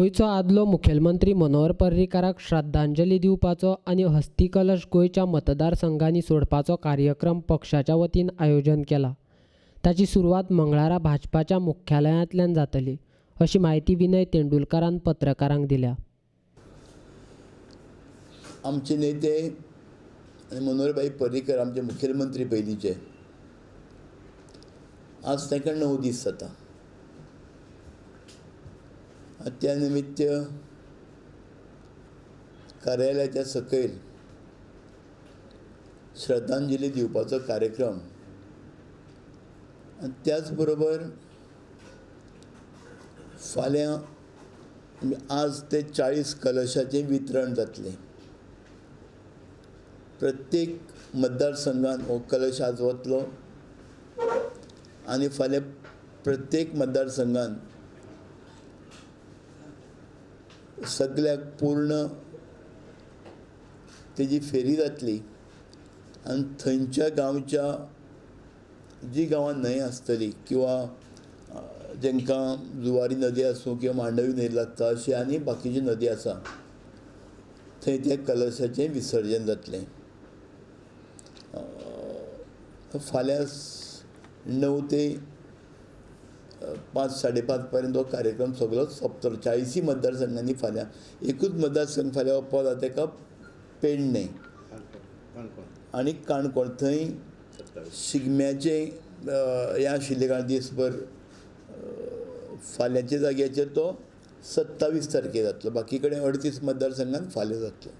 गोंयचो आदलो मुखेलमंत्री मनोहर पर्रीकाराक श्रद्धांजली दिवपाचो आनी हस्तिकलश गोंयच्या मतदारसंघांनी सोडपाचो कार्यक्रम पक्षाच्या वतीन आयोजन केला. ताची सुरवात मंगळारा भाजपाच्या मुख्यालयांतल्यान जातली अशी म्हायती विनय तेंडुलकारान पत्रकारांक दिल्या. आमचे नेते आनी मनोहरभाई पर्रीकर आमचे मुखेलमंत्री पयलींचे, आज तांकां 9 दीस जाता. त्या निमित्त कार्यालयाच्या सकयल श्रद्धांजली दिवपाचो कार्यक्रम आनी त्याच बरोबर फाल्यां आज ते 40 कलशाचें वितरण जातलें. प्रत्येक मतदारसंघान हो कलश आज वतलो आनी फाल्यां प्रत्येक मतदारसंघान सगळ्याक पूर्ण तेजी फेरी जातली आनी थंयच्या गांवच्या जी गांवां न्हंय आसतली किंवा जेंकां जुवारी नदी आसूं किंवा मांडवी न्हंय लागता अशी आनी बाकीची नदी आसा थंय त्या कलशाचें विसर्जन जातलें. फाल्यां 9 ते 5 साडे 5 पर्यंत हो कार्यक्रम सगळो सोंपतलो. 40 मतदारसंघांनी फाल्यां एकूच मतदारसंघ फाल्यां वचपाक जाता तेका पेडणें आनी काणकोण, थंय शिगम्याचें हें आशिल्लें कारण दीसभर फाल्यांच्या जाग्याचेर तो 27 तारखेर जातलो. बाकी कडेन 38 मतदारसंघान फाल्यां जातलो.